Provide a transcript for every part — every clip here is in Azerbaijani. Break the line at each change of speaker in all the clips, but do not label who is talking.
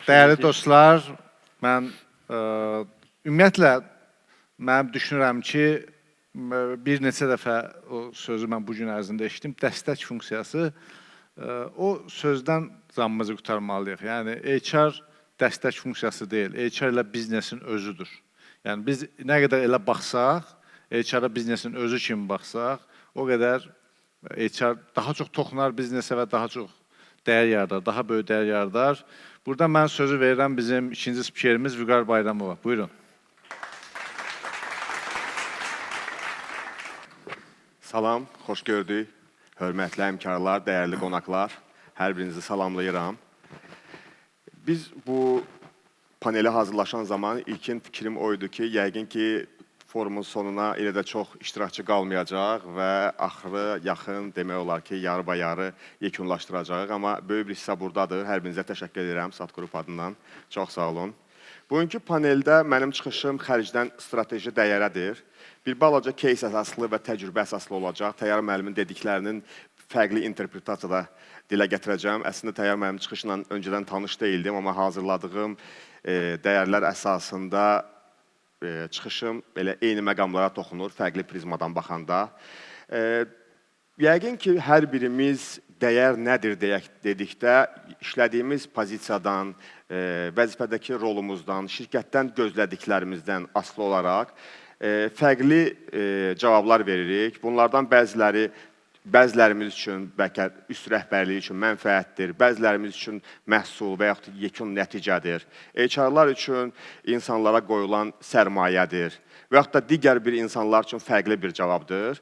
Dəyərli dostlar, mən ümumiyyətlə mən düşünürəm ki, bir neçə dəfə o sözü mən bu gün ərzində eşitdim. Dəstək funksiyası, o sözdən canımızı qurtarmalıyıq. Yəni HR dəstək funksiyası deyil, HR elə biznesin özüdür. Yəni biz nə qədər elə baxsaq, HR-a biznesin özü kimi baxsaq, o qədər HR daha çox toxunar biznesə və daha çox dəyər yaradar, daha böyük dəyər yaradar. Burada mən sözü verirəm bizim ikinci spikerimiz Vüqar Bayramova. Buyurun.
Salam, xoş gördük. Hörmətli həmkarlar, dəyərli qonaqlar, hər birinizi salamlayıram. Biz bu panelə hazırlaşan zaman ilkin fikrim o idi ki, yəqin ki, forumun sonuna elə də çox iştirakçı qalmayacaq və axırı yaxın demək olar ki, yarı-bayarı yekunlaşdıracağıq. Amma böyük bir hissə buradadır. Hər birinizə təşəkkür edirəm Sat Qrup adından. Çox sağ olun. Bugünkü paneldə mənim çıxışım xərcdən strateji dəyərədir. Bir balaca case əsaslı və təcrübə əsaslı olacaq. Təyyar müəllimin dediklərinin fərqli interpretasiyada dilə gətirəcəm. Əslində Təyyar müəllimin çıxışla öncədən tanış deyildim, amma hazırladığım dəyərlər əsasında çıxışım belə eyni məqamlara toxunur, fərqli prizmadan baxanda. Yəqin ki, hər birimiz dəyər nədir deyək dedikdə işlədiyimiz pozisiyadan, vəzifədəki rolumuzdan, şirkətdən gözlədiklərimizdən asılı olaraq fərqli cavablar veririk. Bunlardan bəziləri bəzilərimiz üçün bəlkə üst rəhbərliyi üçün mənfəətdir, bəzilərimiz üçün məhsul və yaxud yekun nəticədir. HR-lar üçün insanlara qoyulan sərmayədir və yaxud da digər bir insanlar üçün fərqli bir cavabdır.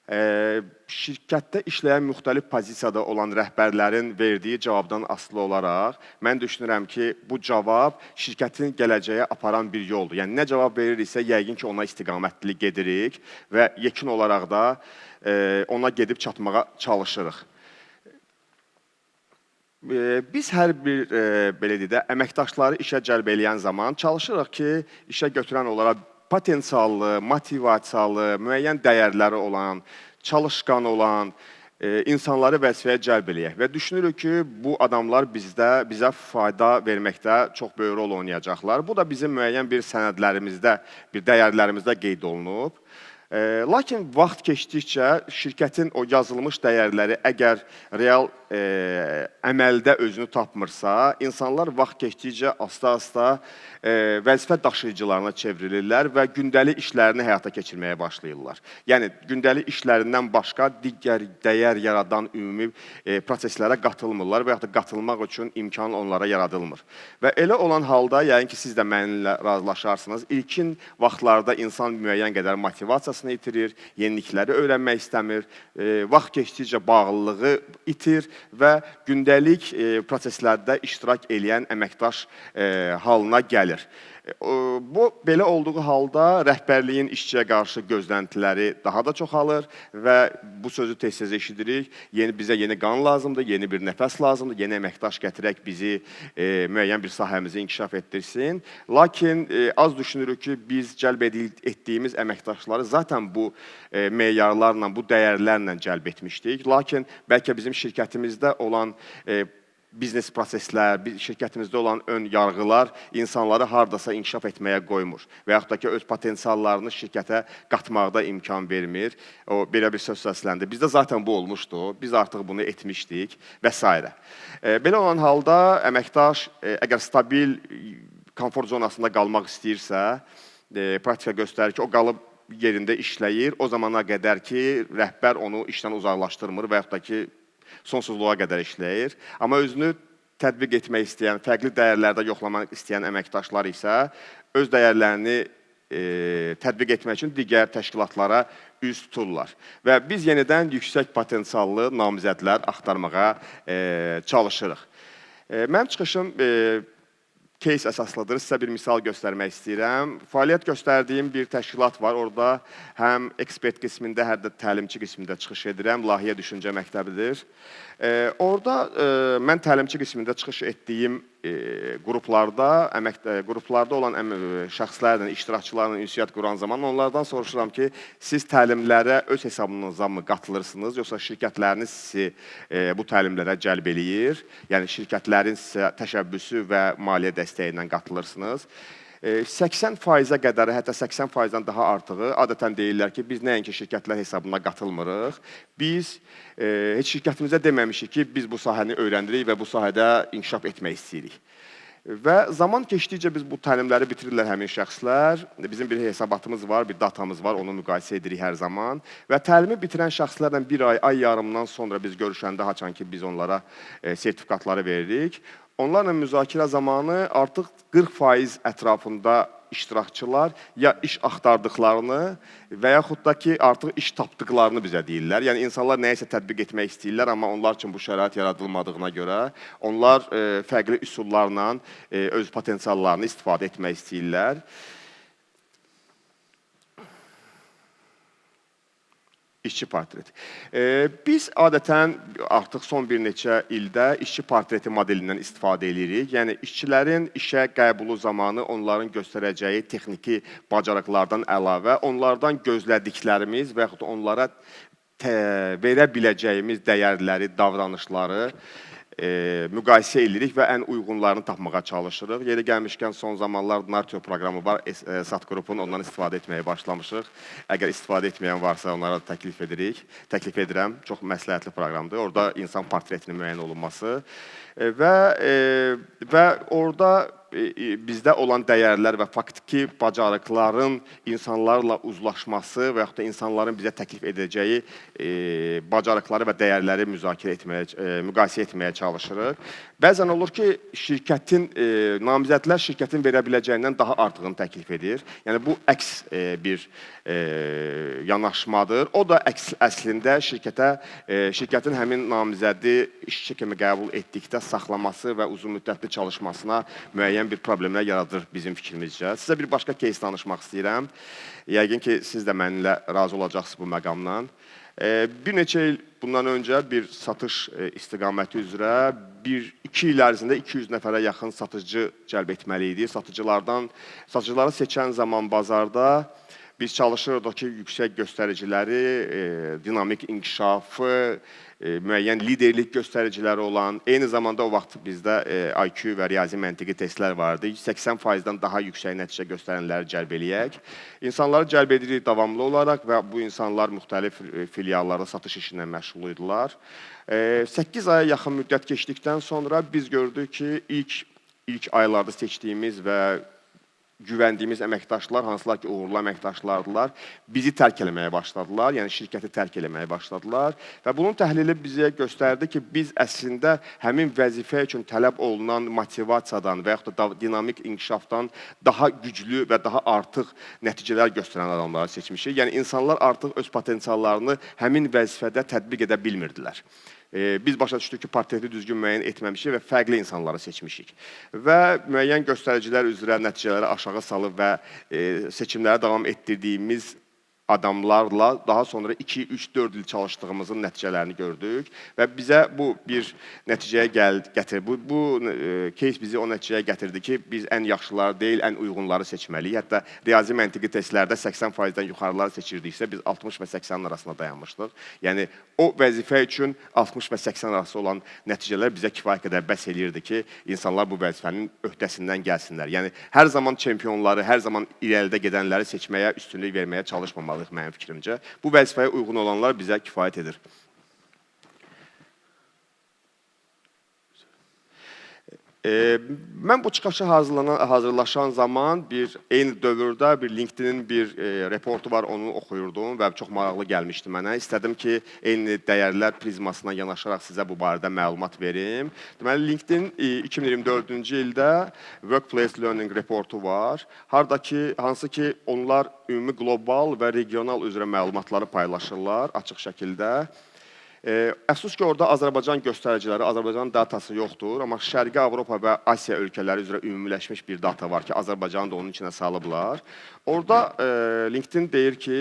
Şirkətdə işləyən müxtəlif pozisiyada olan rəhbərlərin verdiyi cavabdan asılı olaraq mən düşünürəm ki, bu cavab şirkətin gələcəyə aparan bir yoldur. Yəni nə cavab veririksə, yəqin ki, ona istiqamətli gedirik və yekun olaraq da ona gedib çatmağa çalışırıq. Biz hər bir belə deyək də, əməkdaşları işə cəlb eləyən zaman çalışırıq ki, işə götürən onlara potensiallı, motivasiyalı, müəyyən dəyərləri olan, çalışqan olan insanları vəzifəyə cəlb eləyək və düşünürük ki, bu adamlar bizə fayda verməkdə çox böyük rol oynayacaqlar. Bu da bizim müəyyən bir sənədlərimizdə, bir dəyərlərimizdə qeyd olunub. Lakin vaxt keçdikcə şirkətin o yazılmış dəyərləri əgər real əməldə özünü tapmırsa, insanlar vaxt keçdikcə asta-asta vəzifə daşıyıcılarına çevrilirlər və gündəlik işlərini həyata keçirməyə başlayırlar. Yəni gündəlik işlərindən başqa digər dəyər yaradan ümumi proseslərə qatılmırlar və yaxud da qatılmaq üçün imkan onlara yaradılmır. Və elə olan halda, yəqin ki, siz də mənimlə razılaşarsınız, ilkin vaxtlarda insan müəyyən qədər motivasiyasını itirir, yenilikləri öyrənmək istəmir, vaxt keçdikcə bağlılığı itir və gündəlik proseslərdə iştirak eləyən əməkdaş halına gəlir. Bu belə olduğu halda rəhbərliyin işçiyə qarşı gözləntiləri daha da çoxalır və bu sözü tez-tez eşidirik. Bizə yeni qan lazımdır, yeni bir nəfəs lazımdır, yeni əməkdaş gətirək bizi müəyyən bir sahəmizi inkişaf etdirsin. Lakin az düşünürük ki, biz cəlb etdiyimiz əməkdaşları zaten bu meyarlarla, bu dəyərlərlə cəlb etmişdik. Lakin bəlkə bizim şirkətimizdə olan biznes proseslər, şirkətimizdə olan ön yarğılar insanları hardasa inkişaf etməyə qoymur və yaxud da ki, öz potensiallarını şirkətə qatmaqda imkan vermir. O, belə bir söz səsləndi. Bizdə zaten bu olmuşdu, biz artıq bunu etmişdik və s. Belə olan halda əməkdaş əgər stabil komfort zonasında qalmaq istəyirsə, praktika göstərir ki, o qalıb yerində işləyir, o zamana qədər ki, rəhbər onu işdən uzaqlaşdırmır və yaxud da ki, sonsuzluğa qədər işləyir. Amma özünü tətbiq etmək istəyən, fərqli dəyərlərdə yoxlamaq istəyən əməkdaşlar isə öz dəyərlərini tətbiq etmək üçün digər təşkilatlara üz tuturlar. Və biz yenidən yüksək potensiallı namizədlər axtarmağa çalışırıq. Mənim çıxışım case əsaslıdır. Sizə bir misal göstərmək istəyirəm. Fəaliyyət göstərdiyim bir təşkilat var. Orada həm ekspert qismində, həm də təlimçi qismində çıxış edirəm. Layihə Düşüncə Məktəbidir. Orada mən təlimçi qismində çıxış etdiyim qruplarda, qruplarda olan şəxslərlə, iştirakçılarla ünsiyyət quran zaman onlardan soruşuram ki, siz təlimlərə öz hesabınıza mı qatılırsınız, yoxsa şirkətləriniz sizi bu təlimlərə cəlb eləyir? Yəni şirkətlərin sizə təşəbbüsü və maliyyə dəstəyi ilə qatılırsınız. 80%-ə qədər, hətta 80%-dən daha artığı adətən deyirlər ki, biz nəinki şirkətlər hesabına qatılmırıq. Biz heç şirkətimizə deməmişik ki, biz bu sahəni öyrənirik və bu sahədə inkişaf etmək istəyirik. Və zaman keçdikcə biz bu təlimləri bitirirlər həmin şəxslər. Bizim bir hesabatımız var, bir datamız var, onu müqayisə edirik hər zaman. Və təlimi bitirən şəxslərlə bir ay, ay yarımdan sonra biz görüşəndə haçan ki, biz onlara sertifikatları veririk. Onlarla müzakirə zamanı artıq 40% ətrafında iştirakçılar ya iş axtardıqlarını və yaxud da ki, artıq iş tapdıqlarını bizə deyirlər. Yəni insanlar nəyisə tətbiq etmək istəyirlər, amma onlar üçün bu şərait yaradılmadığına görə onlar fərqli üsullarla öz potensiallarını istifadə etmək istəyirlər. İşçi portreti. Biz adətən artıq son bir neçə ildə işçi portreti modelindən istifadə edirik. Yəni işçilərin işə qəbulu zamanı onların göstərəcəyi texniki bacarıqlardan əlavə onlardan gözlədiklərimiz və yaxud onlara verə biləcəyimiz dəyərləri, davranışları müqayisə edirik və ən uyğunlarını tapmağa çalışırıq. Yeri gəlmişkən son zamanlar Nartio proqramı var, Sat qrupun, ondan istifadə etməyə başlamışıq. Əgər istifadə etməyən varsa onlara da təklif edirik. Təklif edirəm. Çox məsləhətli proqramdır. Orada insan portretinin müəyyən olunması və orada bizdə olan dəyərlər və faktiki bacarıqların insanlarla uzlaşması və yaxud da insanların bizə təklif edəcəyi bacarıqları və dəyərləri müzakirə etməyə, müqayisə etməyə çalışırıq. Bəzən olur ki, şirkətin namizədlər şirkətin verə biləcəyindən daha artığını təklif edir. Yəni bu əks bir yanaşmadır. O da əslində şirkətin həmin namizədi işçi kimi qəbul etdikdə saxlaması və uzunmüddətli çalışmasına müəyyən bir problemlər yaradır bizim fikrimizcə. Sizə bir başqa case danışmaq istəyirəm. Yəqin ki, siz də mənimlə razı olacaqsınız bu məqamdan. Bir neçə il bundan öncə bir satış istiqaməti üzrə 1-2 il ərzində 200 nəfərə yaxın satıcı cəlb etməli idi. Satıcıları seçən zaman bazarda biz çalışırdıq ki, yüksək göstəriciləri, dinamik inkişafı, müəyyən liderlik göstəriciləri olan, eyni zamanda o vaxt bizdə IQ və riyazi məntiqi testlər vardı. 80%-dən daha yüksək nəticə göstərənləri cəlb eləyək. İnsanları cəlb edirik davamlı olaraq və bu insanlar müxtəlif filiallarda satış işindən məşğul idilər. 8 aya yaxın müddət keçdikdən sonra biz gördük ki, ilk aylarda seçdiyimiz və güvəndiyimiz əməkdaşlar, hansılar ki, uğurlu əməkdaşlardılar, bizi tərk eləməyə başladılar, yəni şirkəti tərk eləməyə başladılar və bunun təhlili bizə göstərdi ki, biz əslində həmin vəzifə üçün tələb olunan motivasiyadan və yaxud da dinamik inkişafdan daha güclü və daha artıq nəticələr göstərən adamları seçmişik. Yəni insanlar artıq öz potensiallarını həmin vəzifədə tətbiq edə bilmirdilər. Biz başa düşdük ki, portreti düzgün müəyyən etməmişik və fərqli insanları seçmişik. Və müəyyən göstəricilər üzrə nəticələri aşağı salıb və seçimlərə davam etdirdiyimiz adamlarla daha sonra 2, 3, 4 il çalışdığımızın nəticələrini gördük və bizə bu bir nəticəyə gətirdi. Bu case bizi o nəticəyə gətirdi ki, biz ən yaxşıları deyil, ən uyğunları seçməliyik. Hətta riyazi məntiqi testlərdə 80%-dən yuxarıları seçirdiksə, biz 60 və 80-in arasında dayanmışdıq. Yəni o vəzifə üçün 60 və 80 arası olan nəticələr bizə kifayət qədər bəs eləyirdi ki, insanlar bu vəzifənin öhdəsindən gəlsinlər. Yəni hər zaman çempionları, hər zaman irəlidə gedənləri seçməyə, üstünlük verməyə çalışmamalıyıq mənim fikrimcə. Bu vəzifəyə uyğun olanlar bizə kifayət edir. Mən bu çıxışa hazırlaşan zaman bir eyni dövrdə bir LinkedIn-in bir reportu var, onu oxuyurdum və çox maraqlı gəlmişdi mənə. İstədim ki, eyni dəyərlər prizmasına yanaşaraq sizə bu barədə məlumat verim. Deməli, LinkedIn 2024-cü ildə Workplace Learning reportu var. Hansı ki, onlar ümumi qlobal və regional üzrə məlumatları paylaşırlar açıq şəkildə. Əfsus ki, orada Azərbaycan göstəriciləri, Azərbaycan datası yoxdur, amma Şərqi Avropa və Asiya ölkələri üzrə ümumiləşmiş bir data var ki, Azərbaycanı da onun içinə salıblar. Orada LinkedIn deyir ki,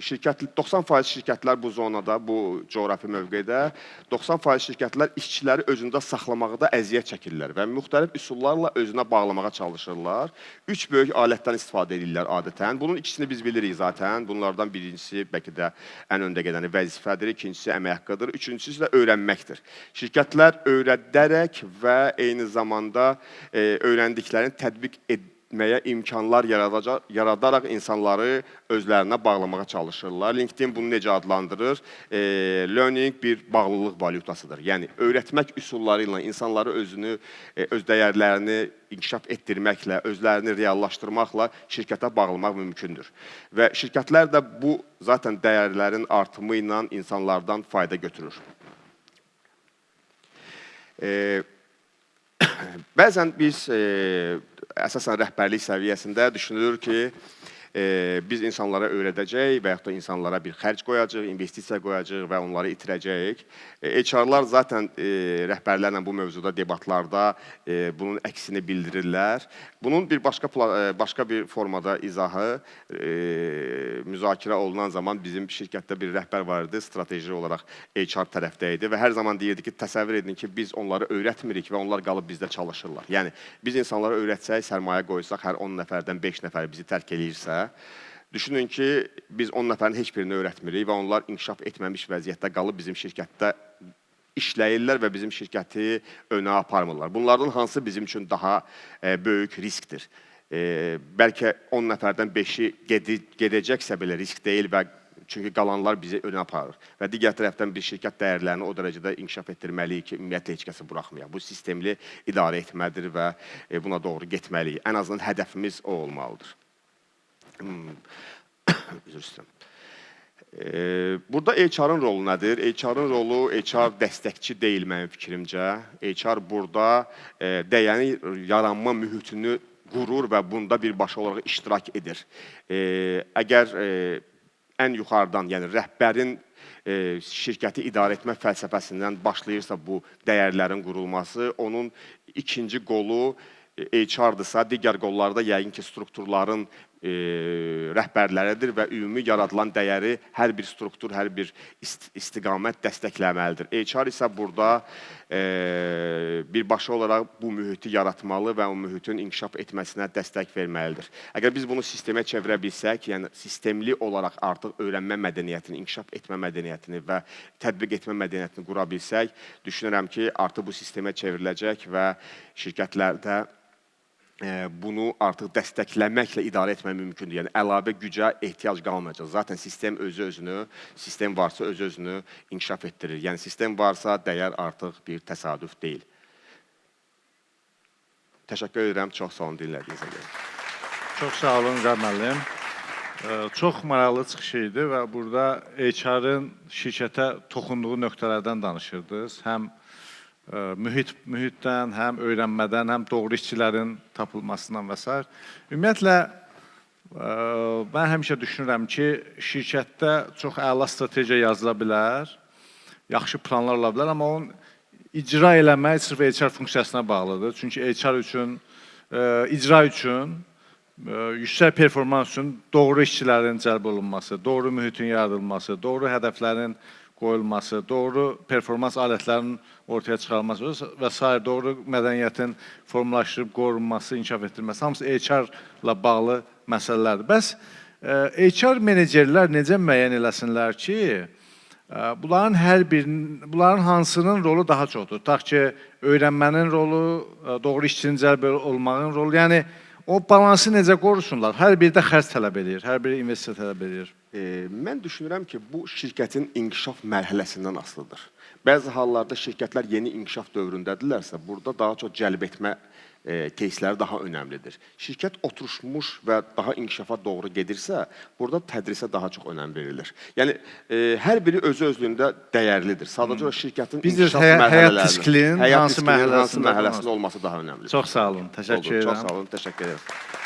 şirkət 90% şirkətlər bu zonada, bu coğrafi mövqedə 90% şirkətlər işçiləri özündə saxlamaqda əziyyət çəkirlər və müxtəlif üsullarla özünə bağlamağa çalışırlar. Üç böyük alətdən istifadə edirlər adətən. Bunun ikisini biz bilirik zaten. Bunlardan birincisi bəlkə də ən öndə gedəni vəzifədir, ikincisi əmək haqqıdır, üçüncüsü də öyrənməkdir. Şirkətlər öyrədərək və eyni zamanda öyrəndiklərini tətbiq etməyə imkanlar yaradaraq insanları özlərinə bağlamağa çalışırlar. LinkedIn bunu necə adlandırır? Learning bir bağlılıq valyutasıdır. Yəni öyrətmək üsulları ilə insanları özünü, öz dəyərlərini inkişaf etdirməklə, özlərini reallaşdırmaqla şirkətə bağlamaq mümkündür. Və şirkətlər də bu zaten dəyərlərin artımı ilə insanlardan fayda götürür. Bəzən biz əsasən rəhbərlik səviyyəsində düşünülür ki, biz insanlara öyrədəcəyik və yaxud da insanlara bir xərc qoyacağıq, investisiya qoyacağıq və onları itirəcəyik. HR-lar zaten rəhbərlərlə bu mövzuda debatlarda bunun əksini bildirirlər. Bunun bir başqa bir formada izahı müzakirə olunan zaman bizim şirkətdə bir rəhbər var idi, strateji olaraq HR tərəfdə idi və hər zaman deyirdi ki, təsəvvür edin ki, biz onları öyrətmirik və onlar qalıb bizdə çalışırlar. Yəni biz insanlara öyrətsək, sərmayə qoysaq, hər 10 nəfərdən 5 nəfər bizi tərk eləyirsə, düşünün ki, biz 10 nəfərin heç birini öyrətmirik və onlar inkişaf etməmiş vəziyyətdə qalıb bizim şirkətdə işləyirlər və bizim şirkəti önə aparmırlar. Bunlardan hansı bizim üçün daha böyük riskdir? Bəlkə 10 nəfərdən 5-i gedəcəksə belə risk deyil və çünki qalanlar bizi önə aparır. Və digər tərəfdən bir şirkət dəyərlərini o dərəcədə inkişaf etdirməliyik ki, ümumiyyətlə heç kəsi buraxmayaq. Bu sistemli idarə etmədir və buna doğru getməliyik. Ən azından hədəfimiz o olmalıdır. Üzr istəyirəm. Burada HR-ın rolu nədir? HR-ın rolu, HR dəstəkçi deyil mənim fikrimcə. HR burada dəyərin yaranma mühitini qurur və bunda birbaşa olaraq iştirak edir. Əgər ən yuxarıdan, yəni rəhbərin şirkəti idarə etmə fəlsəfəsindən başlayırsa bu dəyərlərin qurulması, onun ikinci qolu HR-dırsa, digər qollarda yəqin ki, strukturların rəhbərləridir və ümumi yaradılan dəyəri hər bir struktur, hər bir istiqamət dəstəkləməlidir. HR isə burada birbaşa olaraq bu mühiti yaratmalı və o mühitin inkişaf etməsinə dəstək verməlidir. Əgər biz bunu sistemə çevirə bilsək, yəni sistemli olaraq artıq öyrənmə mədəniyyətini, inkişaf etmə mədəniyyətini və tətbiq etmə mədəniyyətini qura bilsək, düşünürəm ki, artıq bu sistemə çevriləcək və şirkətlərdə bunu artıq dəstəkləməklə idarə etmək mümkündür. Yəni əlavə gücə ehtiyac qalmayacaq. Zaten sistem özü-özünü, sistem varsa öz-özünü inkişaf etdirir. Yəni sistem varsa dəyər artıq bir təsadüf deyil. Təşəkkür edirəm. Çox sağ olun dinlədiyinizə görə.
Çox sağ olun Vüqar müəllim. Çox maraqlı çıxış idi və burada HR-ın şirkətə toxunduğu nöqtələrdən danışırdınız. Həm mühitdən, həm öyrənmədən, həm doğru işçilərin tapılmasından və sair. Ümumiyyətlə, mən həmişə düşünürəm ki, şirkətdə çox əla strategiya yazıla bilər, yaxşı planlar ola bilər, amma onun icra eləmək sırf HR funksiyasına bağlıdır. Çünki HR üçün, icra üçün, yüksək performans üçün doğru işçilərin cəlb olunması, doğru mühitin yaradılması, doğru hədəflərin qoyulması, doğru performans alətlərinin ortaya çıxarılması və sair doğru mədəniyyətin formalaşdırıb qorunması, inkişaf etdirilməsi hamısı HR-la bağlı məsələlərdir. Bəs HR menecerlər necə müəyyən eləsinlər ki, bunların hər birinin, bunların hansının rolu daha çoxdur? Tutaq ki, öyrənmənin rolu, doğru işçinin cəlb olmağın rolu, yəni o balansı necə qorusunlar? Hər biri də xərc tələb edir, hər biri investisiya tələb edir.
Mən düşünürəm ki, bu şirkətin inkişaf mərhələsindən asılıdır. Bəzi hallarda şirkətlər yeni inkişaf dövründədirlərsə, burada daha çox cəlb etmə keysləri daha önəmlidir. Şirkət oturmuş və daha inkişafa doğru gedirsə, burada tədrisə daha çox önəm verilir. Yəni hər biri özü özlüyündə dəyərlidir. Sadəcə olaraq şirkətin
Biz
inkişaf
həyat
mərhələlərini,
disklinin
həyat
hansı
disklinin hansı
mərhələsində
mərhələsində olması daha önəmlidir.
Çox sağ olun, təşəkkür
Oldu. Çox
edirəm.
sağ olun, təşəkkür edirəm.